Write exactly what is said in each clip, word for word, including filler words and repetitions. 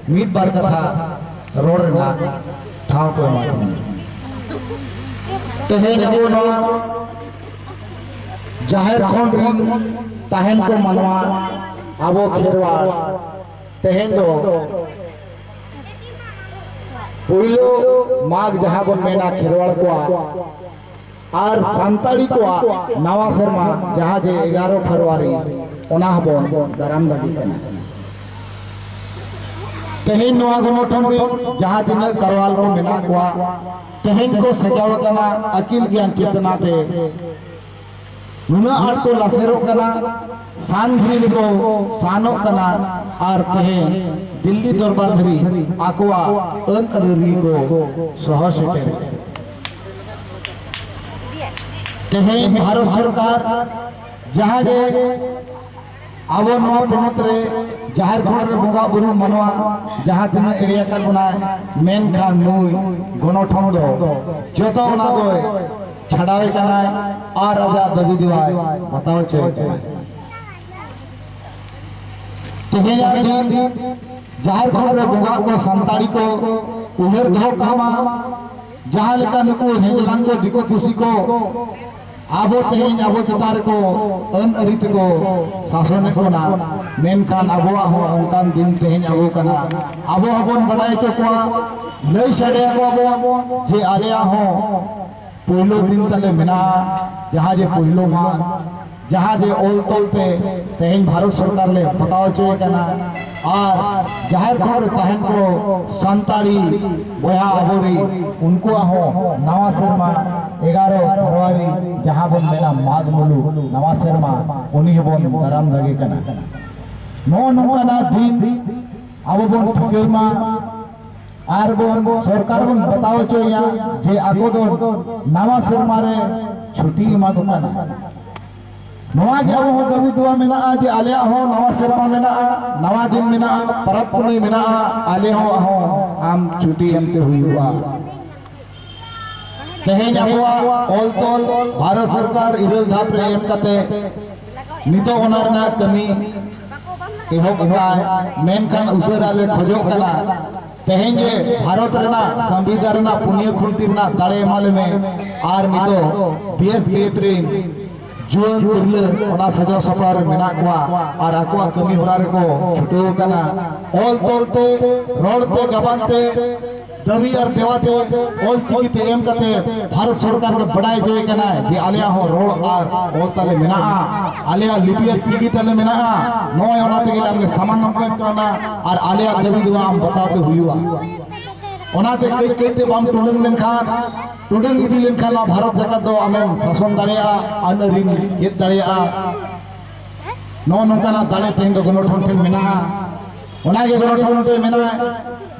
ᱢᱤᱫ ᱵᱟᱨ ᱠᱟᱛᱷᱟ ᱨᱚᱲ ᱨᱮᱱᱟᱜ ᱴᱷᱟᱶ ᱠᱚ ᱮᱢᱟ ᱫᱤᱧᱟ᱾ ᱛᱮᱦᱮᱧ ᱟᱵᱚ ᱱᱚᱣᱟ ᱡᱟᱦᱮᱨ ᱠᱷᱚᱸᱰ ᱨᱤᱱ ᱛᱟᱦᱮᱱ ᱠᱚ ᱢᱟᱱᱣᱟ, ᱟᱵᱚ ᱠᱷᱮᱨᱣᱟᱲ, ᱛᱮᱦᱮᱧ ᱫᱚ ᱯᱩᱭᱞᱩ ᱢᱟᱜᱽ, ᱡᱟᱦᱟᱸ ᱵᱚᱱ ᱢᱮᱱᱟ ᱠᱷᱮᱨᱣᱟᱲ ᱠᱚᱣᱟᱜ, ᱟᱨ ᱥᱟᱱᱛᱟᱲᱤ ᱠᱚᱣᱟᱜ ᱱᱟᱣᱟ ᱥᱮᱨᱢᱟ, ᱡᱟᱦᱟᱸ ᱡᱮ ᱮᱜᱟᱨᱚ ᱯᱷᱮᱵᱽᱨᱩᱣᱟᱨᱤ, ᱚᱱᱟ ᱦᱚᱸᱵᱚᱱ ᱫᱟᱨᱟᱢ ᱫᱟᱲᱮ ᱠᱟᱱᱟ᱾ ᱛᱮᱦᱮᱧ ᱱᱚᱣᱟ ᱜᱚᱱᱚᱴᱷᱚᱱ ᱨᱮ ᱡᱟᱦᱟᱸ ᱛᱤᱱᱟᱹᱜ ᱠᱟᱨᱣᱟᱞ ᱠᱚ ᱢᱮᱱᱟᱜ ᱠᱚᱣᱟ, ᱛᱮᱦᱮᱧ ᱠᱚ ᱥᱟᱡᱟᱣ ᱟᱠᱟᱱᱟ ᱟᱹᱠᱤᱞ ᱜᱮᱭᱟᱱ ᱪᱮᱛᱱᱟ ᱛᱮ᱾ ᱱᱩᱱᱟᱹᱜ ᱟᱸᱴ ᱠᱚ ᱞᱟᱥᱮᱨᱚᱜ ᱠᱟᱱᱟ, ᱥᱟᱱ ᱫᱷᱟᱹᱨᱤ ᱨᱮᱠᱚ ᱥᱟᱱᱚᱜ ᱠᱟᱱᱟ, ᱟᱨ ᱛᱮᱦᱮᱧ ᱫᱤᱞᱞᱤ ᱫᱚᱨᱵᱟᱨ ᱫᱷᱟᱹᱨᱤᱡ ᱟᱠᱚᱣᱟᱜ ᱟᱹᱱ ᱟᱹᱨᱤ ᱠᱚ ᱥᱚᱦᱚ ᱥᱮᱴᱮᱨ᱾ ᱛᱮᱦᱮᱧ ᱵᱷᱟᱨᱚᱛ ᱥᱚᱨᱠᱟᱨ ᱡᱟᱦᱟᱸ ᱜᱮ ᱟᱵᱚ ᱱᱚᱣᱟ ᱯᱚᱱᱚᱛ ᱨᱮ ᱡᱟᱦᱮᱨ ᱠᱷᱚᱸᱰ ᱨᱮ ᱵᱚᱸᱜᱟ ᱵᱩᱨᱩ ᱢᱟᱱᱣᱟ ᱡᱟᱦᱟᱸ ᱛᱤᱱᱟᱹᱜ ᱮᱲᱮ ᱟᱠᱟᱫ ᱵᱚᱱᱟᱭ, ᱢᱮᱱᱠᱷᱟᱱ ᱱᱩᱭ ᱜᱚᱱᱚᱴᱷᱚᱱ ᱫᱚ ᱡᱚᱛᱚ ᱚᱱᱟ ᱫᱚᱭ ᱪᱷᱟᱰᱟᱣᱮ ᱠᱟᱱᱟᱭ ᱟᱨ ᱟᱡᱟᱜ ᱫᱟᱹᱵᱤ ᱫᱮᱣᱟᱭ ᱵᱟᱛᱟᱣ ᱦᱚᱪᱚᱭᱮ ᱠᱟᱱᱟᱭ᱾ ᱛᱮᱦᱮᱧᱟᱜ ᱫᱤᱱ ᱡᱟᱦᱮᱨ ᱠᱷᱚᱸᱰ ᱨᱮ ᱵᱚᱸᱜᱟ ᱠᱚ ᱥᱟᱱᱛᱟᱲᱤ ᱠᱚ ᱩᱭᱦᱟᱹᱨ ᱫᱚᱦᱚ ᱠᱟᱜ ᱢᱟ᱾ ᱡᱟᱦᱟᱸ ᱞᱮᱠᱟ ᱱᱩᱠᱩ ᱦᱮᱡᱞᱟᱝ ᱠᱚ ᱫᱤᱠᱩ ᱯᱩᱥᱤ ᱠᱚ ᱟᱵᱚ ᱛᱮᱦᱮᱧ ᱟᱵᱚ ᱪᱮᱛᱟᱱ ᱨᱮᱠᱚ ᱟᱹᱱ ᱟᱹᱨᱤ ᱛᱮᱠᱚ ᱥᱟᱥᱚᱱᱮᱫ ᱵᱚᱱᱟ, ᱢᱮᱱᱠᱷᱟᱱ ᱟᱵᱚᱣᱟᱜ ᱦᱚᱸ ᱚᱱᱠᱟᱱ ᱫᱤᱱ ᱛᱮᱦᱮᱧ ᱟᱵᱚ ᱠᱟᱱᱟ᱾ ᱟᱵᱚ ᱦᱚᱸᱵᱚᱱ ᱵᱟᱰᱟᱭ ᱦᱚᱪᱚ ᱠᱚᱣᱟ, ᱞᱟᱹᱭ ᱥᱟᱰᱮ ᱟᱠᱚᱣᱟ ᱵᱚᱱ ᱡᱮ ᱟᱞᱮᱭᱟᱜ ᱦᱚᱸ ᱯᱳᱭᱞᱳ ᱫᱤᱱ ᱛᱟᱞᱮ ᱢᱮᱱᱟᱜᱼᱟ, ᱡᱟᱦᱟᱸ ᱡᱮ ᱯᱳᱭᱞᱳ ᱢᱟᱦᱟ, ᱡᱟᱦᱟᱸ ᱡᱮ ᱚᱞ ᱛᱚᱞ ᱛᱮ ᱛᱮᱦᱮᱧ ᱵᱷᱟᱨᱚᱛ ᱥᱚᱨᱠᱟᱨ ᱞᱮ ᱵᱟᱛᱟᱣ ᱦᱚᱪᱚᱭᱮ ᱠᱟᱱᱟ᱾ ᱟᱨ ᱡᱟᱦᱮᱨ ᱠᱷᱚᱸᱰ ᱨᱮ ᱛᱟᱦᱮᱱ ᱠᱚ ᱥᱟᱱᱛᱟᱲᱤ ᱵᱚᱭᱦᱟ ᱟᱵᱚᱨᱤᱱ, ᱩᱱᱠᱩᱣᱟᱜ ᱦᱚᱸ ᱱᱟᱣᱟ ᱥᱮᱨᱢᱟ ᱮᱜᱟᱨᱚ ᱯᱷᱮᱵᱽᱨᱩᱣᱟᱨᱤ, ᱡᱟᱦᱟᱸ ᱵᱚᱱ ᱢᱮᱱᱟ ᱢᱟᱜᱽ ᱢᱩᱞᱩᱜ ᱱᱟᱣᱟ ᱥᱮᱨᱢᱟ, ᱩᱱᱤ ᱦᱚᱸᱵᱚᱱ ᱫᱟᱨᱟᱢ ᱫᱟᱲᱮ ᱠᱟᱱᱟ᱾ ᱱᱚᱜᱼᱚ ᱱᱚᱝᱠᱟᱱᱟᱜ ᱫᱤᱱ ᱟᱵᱚ ᱵᱚᱱ ᱴᱷᱤᱠᱟᱹᱭ ᱢᱟ᱾ ᱟᱨ ᱵᱚᱱ ᱥᱚᱨᱠᱟᱨ ᱵᱚᱱ ᱵᱟᱛᱟᱣ ᱦᱚᱪᱚᱭᱟ ᱡᱮ ᱟᱠᱚ ᱫᱚ ᱱᱟᱣᱟ ᱥᱮᱨᱢᱟ ᱨᱮ ᱪᱷᱩᱴᱤ ᱮᱢᱟ ᱠᱚ ᱠᱟᱱᱟ᱾ ᱱᱚᱣᱟ ᱜᱮ ᱟᱵᱚ ᱦᱚᱸ ᱫᱟᱹᱵᱤ ᱫᱚᱣᱟ ᱢᱮᱱᱟᱜᱼᱟ ᱡᱮ ᱟᱞᱮᱭᱟᱜ ᱦᱚᱸ ᱱᱟᱣᱟ ᱥᱮᱨᱢᱟ ᱢᱮᱱᱟᱜᱼᱟ, ᱱᱟᱣᱟ ᱫᱤᱱ ᱢᱮᱱᱟᱜᱼᱟ, ᱯᱚᱨᱚᱵᱽ ᱯᱩᱱᱟᱹᱭ ᱢᱮᱱᱟᱜᱼᱟ, ᱟᱞᱮ ᱦᱚᱸ, ᱦᱚᱸ ᱟᱢ ᱪᱷᱩᱴᱤ ᱮᱢᱛᱮ ᱦᱩᱭᱩᱜᱼᱟ᱾ ᱛᱮᱦᱮᱧ ᱟᱵᱚᱣᱟᱜ ᱚᱞ ᱛᱚᱞ ᱵᱷᱟᱨᱚᱛ ᱥᱚᱨᱠᱟᱨ ᱤᱨᱟᱹᱞ ᱫᱷᱟᱯ ᱨᱮ ᱮᱢ ᱠᱟᱛᱮ ᱱᱤᱛᱚᱜ ᱚᱱᱟ ᱨᱮᱱᱟᱜ ᱠᱟᱹᱢᱤ ᱮᱦᱚᱵ ᱟᱠᱟᱫ, ᱢᱮᱱᱠᱷᱟᱱ ᱩᱥᱟᱹᱨᱟ ᱞᱮ ᱠᱷᱚᱡᱚᱜ ᱠᱟᱱᱟ᱾ ᱛᱮᱦᱮᱧ ᱜᱮ ᱵᱷᱟᱨᱚᱛ ᱨᱮᱱᱟᱜ ᱥᱚᱝᱵᱤᱫᱷᱟᱱ ᱨᱮᱱᱟᱜ ᱯᱩᱱᱭᱟᱹ ᱠᱷᱩᱱᱴᱤ ᱨᱮᱱᱟᱜ ᱫᱟᱲᱮ ᱮᱢᱟ ᱞᱮᱢᱮ᱾ ᱟᱨ ᱱᱤᱛᱚᱜ ᱵᱤ ᱮᱥ ᱯᱤ ᱮᱯᱷ ᱨᱮᱱ ᱡᱩᱣᱟᱹᱱ ᱛᱤᱨᱞᱟᱹ ᱚᱱᱟ ᱥᱟᱡᱟᱣ ᱥᱟᱯᱲᱟᱣ ᱨᱮ ᱢᱮᱱᱟᱜ ᱠᱚᱣᱟ ᱟᱨ ᱟᱠᱚᱣᱟᱜ ᱠᱟᱹᱢᱤ ᱦᱚᱨᱟ ᱨᱮᱠᱚ ᱪᱷᱩᱴᱟᱹᱣ ᱟᱠᱟᱱᱟ᱾ ᱚᱞ ᱛᱚᱞ ᱛᱮ, ᱨᱚᱲ ᱛᱮ, ᱜᱟᱵᱟᱱ ᱛᱮ, ᱫᱟᱹᱵᱤ ᱟᱨ ᱫᱮᱣᱟ ᱛᱮ ᱚᱞ ᱪᱤᱠᱤ ᱛᱮ ᱮᱢ ᱠᱟᱛᱮ ᱵᱷᱟᱨᱚᱛ ᱥᱚᱨᱠᱟᱨ ᱜᱮ ᱵᱟᱰᱟᱭ ᱦᱚᱪᱚᱭᱮ ᱠᱟᱱᱟᱭ ᱡᱮ ᱟᱞᱮᱭᱟᱜ ᱦᱚᱸ ᱨᱚᱲ ᱟᱨ ᱚᱞ ᱛᱟᱞᱮ ᱢᱮᱱᱟᱜᱼᱟ, ᱟᱞᱮᱭᱟᱜ ᱞᱤᱯᱤ ᱟᱨ ᱪᱤᱠᱤ ᱛᱟᱞᱮ ᱢᱮᱱᱟᱜᱼᱟ᱾ ᱱᱚᱜᱼᱚᱭ ᱚᱱᱟ ᱛᱮᱜᱮ ᱟᱢ ᱞᱮ ᱥᱟᱢᱟᱝ ᱠᱟᱱᱟ ᱟᱨ ᱟᱞᱮᱭᱟᱜ ᱫᱟᱹᱵᱤ ᱫᱮᱣᱟ ᱟᱢ ᱵᱟᱛᱟᱣ ᱛᱮ ᱦᱩᱭᱩᱜᱼᱟ᱾ ᱚᱱᱟᱛᱮ ᱠᱟᱹᱡ ᱠᱟᱹᱡ ᱛᱮ ᱵᱟᱢ ᱴᱩᱰᱟᱹᱝ ᱞᱮᱱᱠᱷᱟᱱ, ᱴᱩᱰᱟᱹᱝ ᱤᱫᱤ ᱞᱮᱱᱠᱷᱟᱱ ᱱᱚᱣᱟ ᱵᱷᱟᱨᱚᱛ ᱡᱟᱠᱟᱛ ᱫᱚ ᱟᱢᱮᱢ ᱥᱟᱥᱚᱱ ᱫᱟᱲᱮᱭᱟᱜᱼᱟ, ᱟᱹᱱ ᱟᱹᱨᱤᱢ ᱪᱮᱫ ᱫᱟᱲᱮᱭᱟᱜᱼᱟ᱾ ᱱᱚᱜᱼᱚ ᱱᱚᱝᱠᱟᱱᱟᱜ ᱫᱟᱲᱮ ᱛᱮᱦᱮᱧ ᱫᱚ ᱜᱚᱱᱚᱴᱷᱚᱱ ᱴᱷᱮᱱ ᱢᱮᱱᱟᱜᱼᱟ᱾ ᱚᱱᱟᱜᱮ ᱜᱚᱱᱚᱴᱷᱚᱱ ᱴᱷᱮᱱ ᱢᱮᱱᱟᱜᱼᱟ,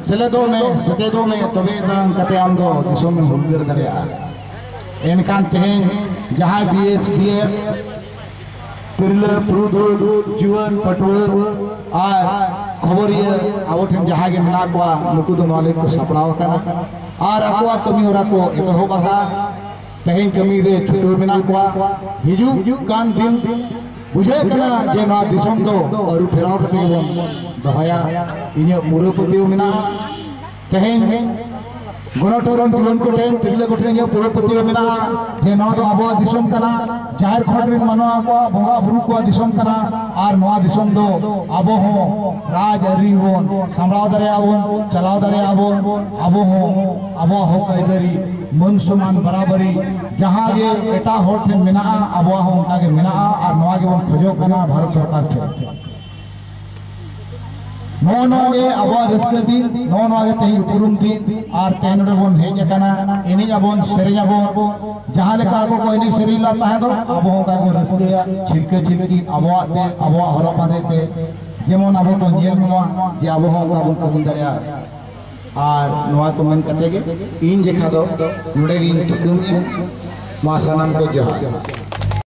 ᱥᱮᱞᱮᱫᱚᱜ ᱢᱮ, ᱥᱮᱪᱮᱫᱚᱜ ᱢᱮ, ᱛᱚᱵᱮ ᱮᱱᱟᱝ ᱠᱟᱛᱮ ᱟᱢ ᱫᱚ ᱫᱤᱥᱚᱢ ᱮᱢ ᱦᱩᱞᱜᱟᱹᱨ ᱫᱟᱲᱮᱭᱟᱜᱼᱟ᱾ ᱮᱱᱠᱷᱟᱱ ᱛᱮᱦᱮᱧ ᱡᱟᱦᱟᱸᱭ ᱵᱤ ᱮᱥ ᱵᱤ ᱮᱯᱷ ᱛᱤᱨᱞᱟᱹ, ᱯᱩᱨᱩᱫᱷᱩᱞ, ᱡᱩᱣᱟᱹᱱ, ᱯᱟᱹᱴᱷᱩᱣᱟᱹ ᱟᱨ ᱠᱷᱚᱵᱚᱨᱤᱭᱟᱹ ᱟᱵᱚ ᱴᱷᱮᱱ ᱡᱟᱦᱟᱸᱭ ᱜᱮ ᱢᱮᱱᱟᱜ ᱠᱚᱣᱟ, ᱱᱩᱠᱩ ᱫᱚ ᱱᱚᱣᱟ ᱞᱟᱹᱜᱤᱫ ᱠᱚ ᱥᱟᱯᱲᱟᱣ ᱟᱠᱟᱱᱟ ᱟᱨ ᱟᱠᱚᱣᱟᱜ ᱠᱟᱹᱢᱤ ᱦᱚᱨᱟ ᱠᱚ ᱮᱛᱚᱦᱚᱵ ᱟᱠᱟᱫᱼᱟ᱾ ᱛᱮᱦᱮᱧ ᱠᱟᱹᱢᱤ ᱨᱮ ᱪᱷᱩᱴᱟᱹᱣ ᱢᱮᱱᱟᱜ ᱠᱚᱣᱟ᱾ ᱦᱤᱡᱩᱜ ᱠᱟᱱ ᱫᱤᱱ ᱵᱩᱡᱷᱟᱹᱜ ᱠᱟᱱᱟ ᱡᱮ ᱱᱚᱣᱟ ᱫᱤᱥᱚᱢ ᱫᱚ ᱟᱹᱨᱩ ᱯᱷᱮᱨᱟᱣ ᱠᱟᱛᱮ ᱜᱮᱵᱚᱱ ᱫᱚᱦᱚᱭᱟ᱾ ᱤᱧᱟᱹᱜ ᱢᱩᱨᱟᱹ ᱯᱟᱹᱛᱭᱟᱹᱣ ᱢᱮᱱᱟᱜᱼᱟ᱾ ᱛᱮᱦᱮᱧ ᱜᱚᱱᱚᱴᱷᱚᱨᱚᱱ ᱡᱩᱣᱟᱹᱱ ᱠᱚᱴᱷᱮᱱ, ᱛᱤᱨᱞᱟᱹ ᱠᱚᱴᱷᱮᱱ ᱤᱧᱟᱹᱜ ᱯᱩᱨᱟᱹ ᱯᱟᱹᱛᱭᱟᱹᱣ ᱢᱮᱱᱟᱜᱼᱟ ᱡᱮ ᱱᱚᱣᱟ ᱫᱚ ᱟᱵᱚᱣᱟᱜ ᱫᱤᱥᱚᱢ ᱠᱟᱱᱟ, ᱡᱟᱦᱮᱨ ᱠᱷᱚᱸᱰ ᱨᱮᱱ ᱢᱟᱱᱣᱟ ᱠᱚᱣᱟᱜ, ᱵᱚᱸᱜᱟ ᱵᱩᱨᱩ ᱠᱚᱣᱟᱜ ᱫᱤᱥᱚᱢ ᱠᱟᱱᱟ᱾ ᱟᱨ ᱱᱚᱣᱟ ᱫᱤᱥᱚᱢ ᱫᱚ ᱟᱵᱚ ᱦᱚᱸ ᱨᱟᱡᱽ ᱟᱹᱨᱤ ᱵᱚᱱ ᱥᱟᱢᱵᱲᱟᱣ ᱫᱟᱲᱮᱭᱟᱜᱼᱟ ᱵᱚᱱ, ᱪᱟᱞᱟᱣ ᱫᱟᱲᱮᱭᱟᱜᱼᱟ ᱵᱚᱱ᱾ ᱟᱵᱚ ᱦᱚᱸ ᱟᱵᱚᱣᱟᱜ ᱦᱚᱠ ᱟᱹᱭᱫᱟᱹᱨᱤ, ᱢᱟᱹᱱ ᱥᱚᱢᱢᱟᱱ, ᱵᱟᱨᱟᱵᱟᱹᱨᱤ ᱡᱟᱦᱟᱸ ᱜᱮ ᱮᱴᱟᱜ ᱦᱚᱲ ᱴᱷᱮᱱ ᱢᱮᱱᱟᱜᱼᱟ, ᱟᱵᱚᱣᱟᱜ ᱦᱚᱸ ᱚᱱᱠᱟ ᱜᱮ ᱢᱮᱱᱟᱜᱼᱟ᱾ ᱟᱨ ᱱᱚᱣᱟ ᱜᱮᱵᱚᱱ ᱠᱷᱚᱡᱚᱜ ᱠᱟᱱᱟ ᱵᱷᱟᱨᱚᱛ ᱥᱚᱨᱠᱟᱨ ᱴᱷᱮᱱ᱾ ᱱᱚᱜᱼᱚ ᱱᱚᱣᱟ ᱜᱮ ᱟᱵᱚᱣᱟᱜ ᱨᱟᱹᱥᱠᱟᱹ ᱫᱤᱱ, ᱱᱚᱜᱼᱚ ᱱᱚᱣᱟ ᱜᱮ ᱛᱮᱦᱮᱧ ᱩᱯᱨᱩᱢ ᱫᱤᱱ᱾ ᱟᱨ ᱛᱮᱦᱮᱧ ᱱᱚᱰᱮ ᱵᱚᱱ ᱦᱮᱡ ᱟᱠᱟᱱᱟ, ᱮᱱᱮᱡ ᱟᱵᱚᱱ, ᱥᱮᱨᱮᱧ ᱟᱵᱚᱱ, ᱡᱟᱦᱟᱸ ᱞᱮᱠᱟ ᱟᱠᱚ ᱠᱚ ᱮᱱᱮᱡ ᱥᱮᱨᱮᱧ ᱞᱮᱫ ᱛᱟᱦᱮᱸ ᱫᱚ, ᱟᱵᱚ ᱦᱚᱸ ᱚᱱᱠᱟ ᱵᱚᱱ ᱨᱟᱹᱥᱠᱟᱹᱭᱟ, ᱪᱷᱤᱞᱠᱟᱹ ᱪᱷᱤᱞᱠᱤ ᱟᱵᱚᱣᱟᱜ ᱛᱮ, ᱟᱵᱚᱣᱟᱜ ᱦᱚᱨᱚᱜ ᱵᱟᱸᱫᱮ ᱛᱮ, ᱡᱮᱢᱚᱱ ᱟᱵᱚ ᱠᱚ ᱧᱮᱞ ᱢᱟ ᱡᱮ ᱟᱵᱚ ᱦᱚᱸ ᱚᱱᱠᱟ ᱵᱚᱱ ᱠᱟᱹᱢᱤ ᱫᱟᱲᱮᱭᱟᱜᱼᱟ᱾ ᱟᱨ ᱱᱚᱣᱟ ᱠᱚ ᱢᱮᱱ ᱠᱟᱛᱮ ᱜᱮ ᱤᱧ ᱡᱮᱠᱷᱟ ᱫᱚ ᱱᱚᱰᱮ ᱜᱤᱧ ᱛᱷᱩᱠᱟᱹᱢᱮᱜᱼᱟ᱾ ᱢᱟ ᱥᱟᱱᱟᱢ ᱠᱚ ᱡᱚᱦᱟᱨ᱾